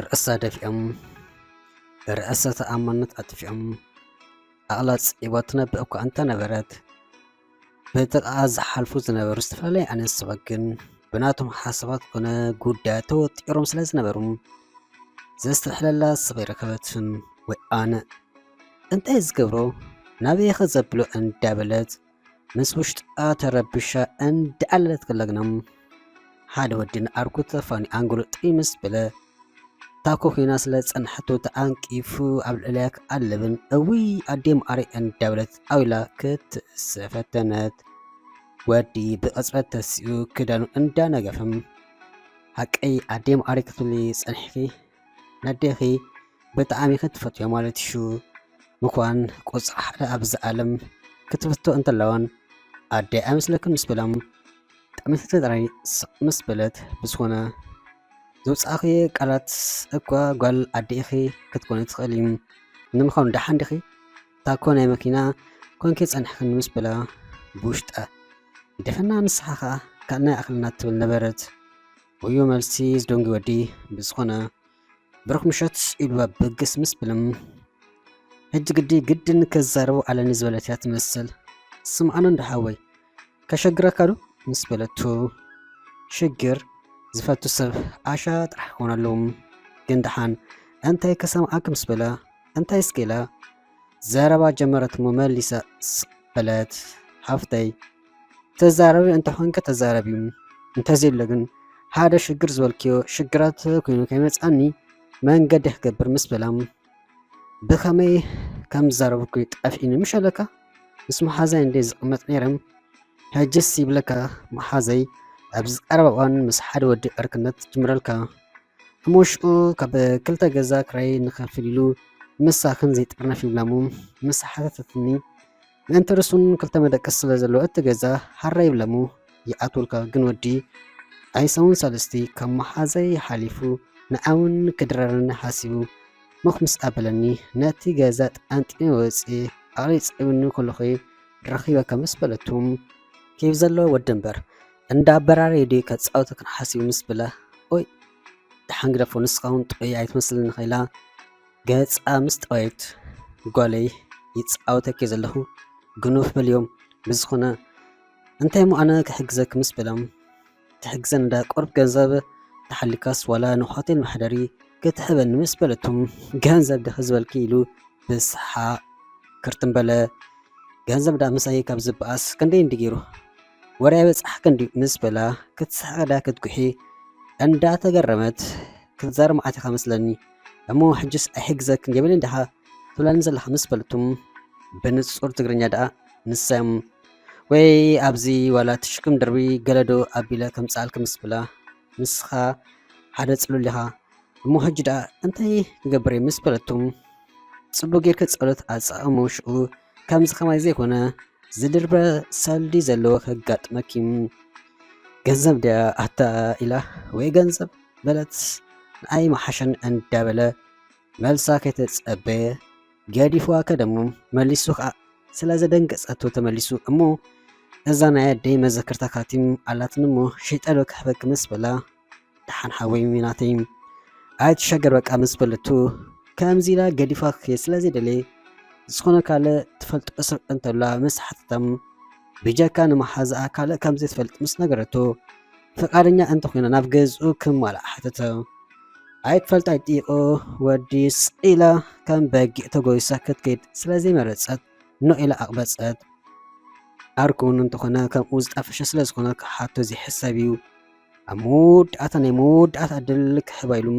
ርእሳ ደፊኦም፣ ርእሰ ተኣማንነት ኣጥፊኦም፣ ኣቕላ ጽዒባ ትነብእ እኳ እንተነበረት፣ ብጥቓ ዝሓልፉ ዝነበሩ ዝተፈላለዩ ዓይነት ሰባት ግን ብናቶም ሓሳባት ኮነ ጉዳያት ተወጢሮም ስለ ዝነበሩ፣ ዘስተብሕለላ ሰብ ኣይረኸበትን። ወይ ኣነ እንታይ ዝገብሮ፣ ናበይ ከ ዘብሎ እንዳበለት ምስ ውሽጣ ተረቢሻ እንዳዓለለት ከላ ግና፣ ሓደ ወዲ ንዓርኩ ተፋኒ ኣንጎሎ ጥይ ምስ በለ፣ ታኮ ኮይና ስለ ዝጸንሐቶ ተዓንቂፉ ኣብ ልዕሊኣ ክኣልብን፣ እውይ ኣዴ መዓረይ እንዳበለት ዓው ኢላ ክትስእ ፈተነት። ወዲ ብቕጽበት ተሲኡ ክዳኑ እንዳነገፈ፣ ሓቀይ ኣዴ መዓረይ ክትብሊ ጸኒሕኪ? ነዴኺ ብጣዕሚ ኢኺ ትፈትውያ ማለት እዩ። ምዃን ቁጽሪ ሓደ ኣብዚ ዓለም ክትፍቶ እንተለዋን ኣደ ኣይመስለክን ምስ በሎም፣ ጠሚትቲ ጥራይ ስቕ ምስ በለት፣ ብዝኾነ ዘውጻእኽዮ ቃላት እኳ ጓል ኣደ ኢኺ ክትኮኒ ትኽእሊ። ንምዃኑ ደሓን ዲኺ? ታኮ ናይ መኪና ኮንኪ ጸኒሕክኒ ምስ በላ ብውሽጣ ይደፈና፣ ንስኻ ኸኣ ካልእ ኣይኣኽለና ትብል ነበረት። ወዮ መልሲ ዝደንጉ ወዲ። ብዝኾነ ብሩኽ ምሸት ኢልዋ ብግስ ምስ በሎም፣ ሕጂ ግዲ ግድን ከዛርቦ ኣለኒ ዝበለት እያ ትመስል። ስምዓኒ እንዶ ሓወይ፣ ከሸግረካ ዶ? ምስ በለቶ፣ ሽግር ዝፈቱ ሰብ ዓሻ ጥራሕ ክኾን ኣለዎም። ግን ደሓን እንታይ ከሰምዓኪ ምስ በላ፣ እንታይ እስኪ ኢላ ዘረባ ጀመረት እሞ መሊሳ ስቕ በለት። ሓፍተይ፣ ተዛረቢ እንተኾንኪ ተዛረቢ፣ እንተዘየሎ ግን ሓደ ሽግር ዝበልክዮ ሽግራት ኮይኑ ከይመጽኣኒ መንገዲ ክገብር ምስ በላ፣ ብኸመይ ከም ዝዛረበኩ ጠፊእኒ ምሽ ኣለካ? ምስ መሓዛይ እንደ ዝቕመጥ ነይረ። ሕጅስ ይብለካ መሓዘይ ኣብዚ ቀረባ እዋን ምስ ሓደ ወዲ ዕርክነት ጅምረልካ። እሞ ሽኡ ካብ ክልተ ገዛ ክራይ ንኸፍል ኢሉ ምሳኽን ዘይጥርነፍ ይብላ እሞ ምስ ሓተተትኒ፣ ምእንቲ ርእሱን ክልተ መደቀሲ ስለ ዘለዎ እቲ ገዛ ሓራ ይብላ እሞ ይኣትወልካ። ግን ወዲ ኣይሰሙን ሰለስቲ ካብ መሓዘይ ሓሊፉ ንዓውን ክድረረኒ ሓሲቡ ምኽ ምስ ኣበለኒ፣ ነቲ ገዛ ጠንጢነ ወጺኤ ኣቕለይ ጸቢኒ ከለኹ ረኺበካ ምስ በለቱ፣ ኬፍ ዘለዎ ወዲ እምበር እንዳ ኣበራረየ ድዩ ከጻውተክን ሓሲቡ ምስ በላ፣ ኦይ ደሓን ግደፎ፣ ንስኻ እውን ጥዑይ ኣይትመስልን ኢላ ገጻ ምስ ጠወየት፣ ጓለይ ይጻወተኪ ዘለኹ ግኑፍ በልዮም። ብዝኾነ እንታይ እሞ ኣነ ክሕግዘኪ ምስ በሎም፣ ትሕግዘን እንዳ ቁሩብ ገንዘብ ተሓሊካስ ዋላ ንሆቴል መሕደሪ ክትሕበኒ ምስ በለቶም፣ ገንዘብ ድኺ ዝበልኪ ኢሉ ብስሓቕ ክርትም በለ። ገንዘብ ዳ ምሳይ ካብ ዝበኣስ ክንደይ እንዲ ገይሩ፣ ወረ ኣይበጻሕክን ድዩ ምስ በላ ክትስሕቕ ዳ ክትጉሒ እንዳተገረመት ክትዛረብ መዓት ኢኻ መስለኒ። እሞ ሕጅስ ኣይሕግዘክን የብለይ እንዲኻ ትብለኒ ዘለኻ ምስ በለቶም፣ ብንጹር ትግርኛ ደኣ ንሳዮም ወይ ኣብዚ ዋላ ትሽክም ድርቢ ገለዶ ኣቢለ ከምጽኣልኪ ምስ በላ፣ ንስኻ ሓደ ጽሉል ኢኻ። እሞ ሕጂ ደኣ እንታይ ክገብር እየ ምስ በለቶም፣ ጽቡቕ ጌርኪ ጸሎት ኣጻእሞ ሽኡ ከምዚ ከማይ ዘይኮነ ዝድርበ ሰልዲ ዘለዎ ከጋጥመኪ። ገንዘብ ድያ ኣታ ኢላ ወይ ገንዘብ በለት፣ ንኣይ መሓሸን እንዳበለ መልሳ ከይተጸበየ ገዲፍዋ ከደሞ መሊሱ ኸኣ ስለ ዘደንገጸቶ ተመሊሱ እሞ እዛ ናይ ኣደይ መዘክርታ ካቲም ኣላትኒ እሞ ሽጠሎ ክሕበኪ ምስ በላ፣ ደሓን ሓወይ ናተይ ኣይትሸገር በቃ ምስ በለቱ፣ ከምዚ ኢላ ገዲፋ ክየ ስለ ዘይደለየ፣ ዝኾነ ካልእ ትፈልጦ ሰብ እንተላ ምስ ሓተታ፣ ብጀካ ንመሓዛኣ ካልእ ከም ዘይትፈልጥ ምስ ነገረቶ፣ ፍቓደኛ እንተኾይና ናብ ገዝኡ ክማላእ ሓተተ። ኣይትፈልጥ ኣይትጠይቆ ወዲ ስቕ ኢላ ከም በጊዕ ተጎይሳ ክትከይድ ስለ ዘይመረጸት፣ ኖ ኢላ ኣቕበጸት። ዓርኩ እውን እንተኾነ ከምኡ ዝጠፈሸ ስለ ዝኾነ ክሓቶ ዘይሕሰብ እዩ። ኣብ መወዳእታ ናይ መወዳእታ ዕድል ክህባ ኢሉ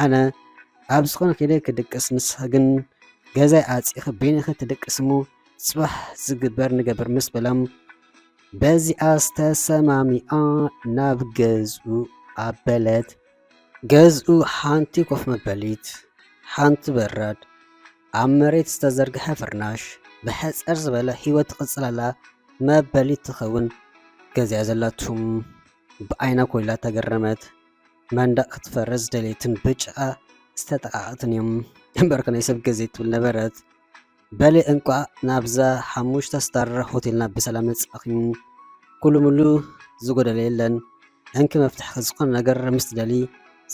ኣነ ኣብ ዝኾነ ከይደ ክድቅስ፣ ንስኺ ግን ገዛይ ዓጺኺ በይንኺ ትድቅሲ እሞ ጽባሕ ዝግበር ንገብር ምስ በላ፣ በዚኣስ ተሰማሚዓ ናብ ገዝኡ ኣበለት። ገዝኡ ሓንቲ ኮፍ መበሊት፣ ሓንቲ በራድ፣ ኣብ መሬት ዝተዘርግሐ ፍርናሽ፣ ብሕጽር ዝበለ ህይወት ትቕጽል ኣላ መበሊት ትኸውን ገዛ እያ ዘላቶም። ብዓይና ኮይላ ተገረመት። መንደቕ ክትፈርስ ደልየትን ብጭቓ ዝተጠቓቐትን እዮም። እምበርከ ናይ ሰብ ገዛ ትብል ነበረት። በሊ እንቋዕ ናብዛ ሓሙሽተ ስታር ሆቴልና ብሰላም መጻእኹም። ኩሉ ሙሉ ዝጎደለ የለን። እንኪ መፍትሕኺ ዝኾነ ነገር ምስ ትደሊ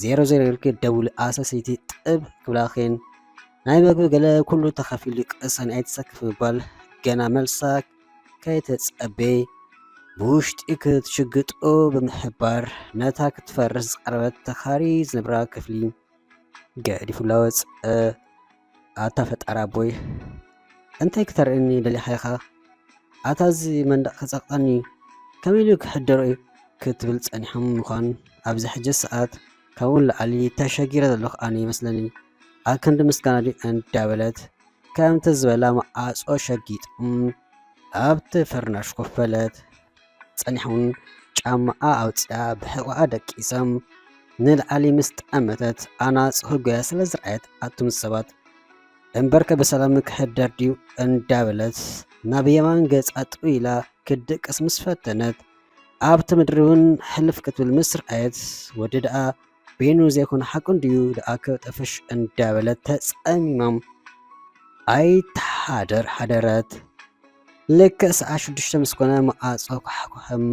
ዜሮ ዜሮ ኢልኪ ደውሊ ኣሰሰይቲ ጥብ ክብላኺን ናይ መግቢ ገለ ኩሉ ተኸፊሉ ቅሰኒ ኣይትሰክፊ ምባል ገና መልሳ ከይተጸበየ ብውሽጢ ክትሽግጦ ብምሕባር ነታ ክትፈርስ ዝቐረበት ተኻሪ ዝነብራ ክፍሊ ገዲፉላ ወጸ። ኣታ ፈጣሪ ኣቦይ እንታይ ክተርእየኒ ደሊኻ ኢኻ? ኣታ እዚ መንደቕ ክጸቕጠኒ እዩ፣ ከመይ ኢሉ ክሕደሮ እዩ ክትብል ጸኒሖም ምዃን ኣብዚ ሕጂ ሰዓት ካብኡ ንላዕሊ ተሸጊረ ዘለኹ ኣነ ይመስለኒ። ኣክንዲ ምስጋና ድዩ እንዳበለት ከምቲ ዝበላ መዓጾ ሸጊጦም ኣብቲ ፍርናሽ ኮፍ በለት። ጸኒሖም ጫማኣ ኣውጺኣ ብሕቖኣ ደቂሶም ንላዕሊ ምስ ጠመተት ኣናጹ ህጎያ ስለ ዝረኣየት ኣቱም ሰባት እምበርከ ብሰላም ክሕደር ድዩ እንዳበለት ናብ የማን ገጻ ጥው ኢላ ክትድቅስ ምስ ፈተነት ኣብቲ ምድሪ እውን ሕልፍ ክትብል ምስ ረኣየት ወዲ ደኣ በይኑ ዘይኮነ ሓቁ እንድዩ ደኣ ክጠፍሽ እንዳበለት ተጸሚማም ኣይትሓደር ሓደረት። ልክዕ ሰዓት ሽዱሽተ ምስ ኮነ መዓጾ ኳሕኩሐም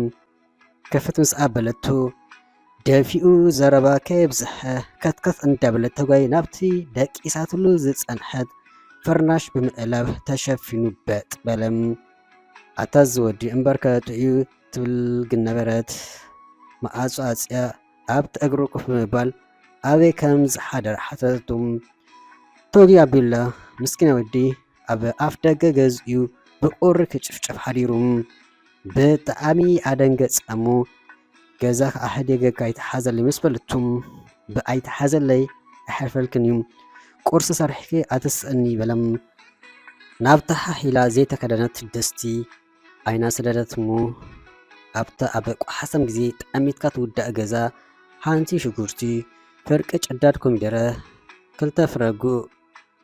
ክፍት ምስ ኣበለቱ ደፊኡ ዘረባ ከየብዝሐ ከትከት እንዳበለት ተጓይ ናብቲ ደቂሳትሉ ዝጸንሐት ፍርናሽ ብምእላብ ተሸፊኑ በጥ በለም። ኣታ እዚ ወዲ እምበርከ ጥዑዩ ትብል ግን ነበረት። መዓጹ ኣጽያ ኣብቲ እግሩ ኮፍ ብምባል ኣበይ ከም ዝሓደረ ሓተተቱ። ቶጊ ኣቢላ ምስኪና ወዲ ኣብ ኣፍ ደገ ገዝኡ ብቁሪ ክጭፍጨፍ ሓዲሩ። ብጣዕሚ ኣደንገጸ እሞ ገዛ ከኣ ሕዴገካ ኣይትሓዘለይ ምስ በለቱ ብኣይትሓዘለይ ኣይሓልፈልክን እዩ ቁርሲ ሰሪሕኪ ኣተስእኒ በለም። ናብታ ሓሒላ ዘይተከደነት ድስቲ ኣይና ሰደደት እሞ ኣብታ ኣብ ቋሓሰም ግዜ ጠሚትካ ትውዳእ ገዛ ሓንቲ ሽጉርቲ፣ ፍርቂ ጭዳድ ኮሚደረ፣ ክልተ ፍረ ጉእ፣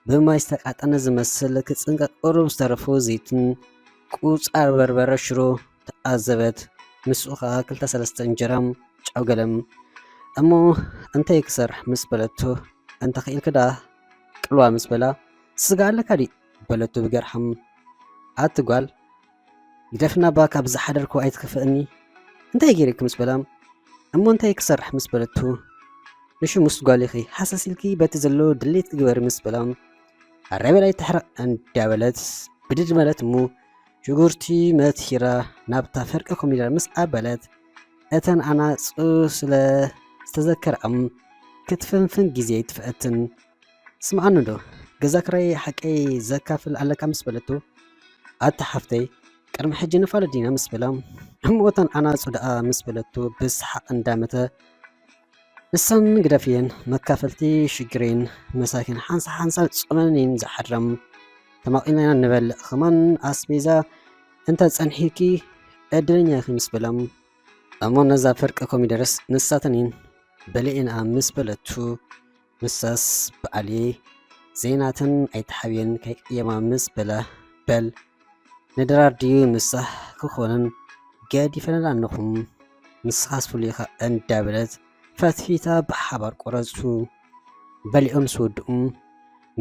ብማይ ዝተቃጠነ ዝመስል ክጽንቀቅ ቁሩብ ዝተረፎ ዘይትን ቁጻር በርበረ ሽሮ ተኣዘበት። ምስኡ ከኣ ክልተ ሰለስተ እንጀራም ጨው ገለም። እሞ እንታይ ክሰርሕ ምስ በለቶ እንተኽኢልኪ ደኣ ቅልዋ ምስ በላ ስጋ ኣለካ ድዩ በለቶ ብገርሓም። ኣቲ ጓል ግደፍና እባ ካብ ዝሓደርኩ ኣይትክፍእኒ እንታይ ገይረኪ ምስ በላ እሞ እንታይ ክሰርሕ ምስ በለቶ ንሽሙስ ጓል ኢኺ ሃሰስ ኢልኪ በቲ ዘሎ ድሌት ግበሪ ምስ በላ ኣረይ በላይ ትሕረቕ እንዳበለት ብድድ መለት እሞ ሽጉርቲ መትሂራ ናብታ ፍርቂ ኮሚደረ ምስ ኣበለት እተን ኣናጹ ስለ ዝተዘከርኣም ክትፍንፍን ግዜ ኣይትፍእትን። ስምዓኒ ዶ ገዛ ክራይ ሓቀይ ዘካፍል ኣለካ ምስ በለቶ ኣታ ሓፍተይ ቅድሚ ሕጂ ንፋለጥ ዲና ምስ በላ እሞ እተን ኣናጹ ደኣ ምስ በለቶ ብሰሓቕ እንዳመተ ንሰን ግደፍየን መካፈልቲ ሽግረይን መሳኪን ሓንሳ ሓንሳ ጾመን እየን ዝሓድራ ተማቒልና ኢና ንበልዕ ከማን ኣስቤዛ እንተ ጸንሒኪ ዕድለኛ ኢኺ ምስ በላ እሞ ነዛ ፍርቂ ኮሚደረስ ንሳተን እየን በሊዐንኣ ምስ በለቱ ንሳስ በዓል እየ ዘይናተን ኣይትሓብየን ከይቅየማ ምስ በላ በል ንድራር ድዩ ምሳሕ ክኾነን ገዲፈን ኣለኹ ንስኻስ ፍሉይ ኢኻ እንዳበለት ፈትፊታ ብሓባር ቆረጹ። በሊዖም ምስ ወድኡ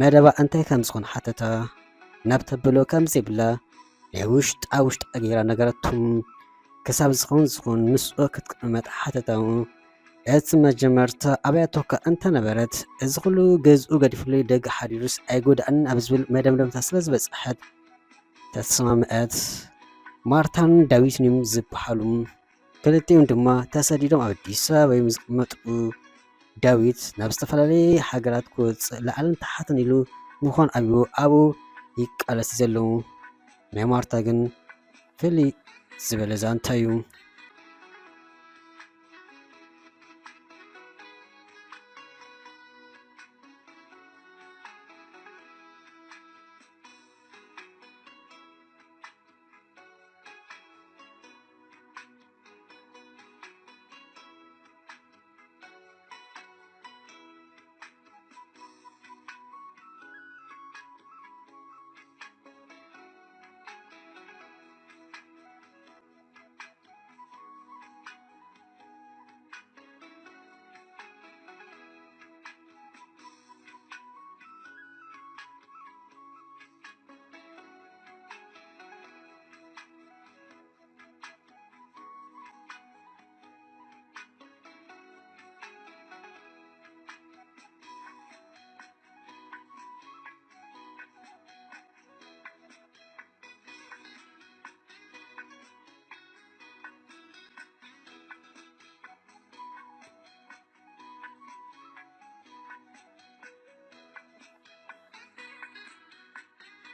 መደባ እንታይ ከም ዝኾነ ሓተታ ናብ ተብሎ ከም ዘይብላ ናይ ውሽጣ ውሽጣ ገይራ ነገረቶም። ክሳብ ዝኾን ዝኾን ምስኡ ክትቅመጥ ሓተታ። እቲ መጀመርታ ኣብያቶካ እንተነበረት እዚ ኩሉ ገዝኡ ገዲፉለይ ደገ ሓዲሩስ ኣይጎድኣንን ኣብ ዝብል መደምደምታ ስለ ዝበጽሐት ተስማምዐት። ማርታን ዳዊትን እዮም ዝበሃሉ። ክልቲኦም ድማ ተሰዲዶም ኣብ ኣዲስ ኣበባ እዮም ዝቕመጡ። ዳዊት ናብ ዝተፈላለየ ሃገራት ክወፅእ ላዕልን ታሕትን ኢሉ ምዃን ኣብዩ ኣብኡ ይቃለስ ዘለዉ። ናይ ማርታ ግን ፍልይ ዝበለ ዛንታ እዩ።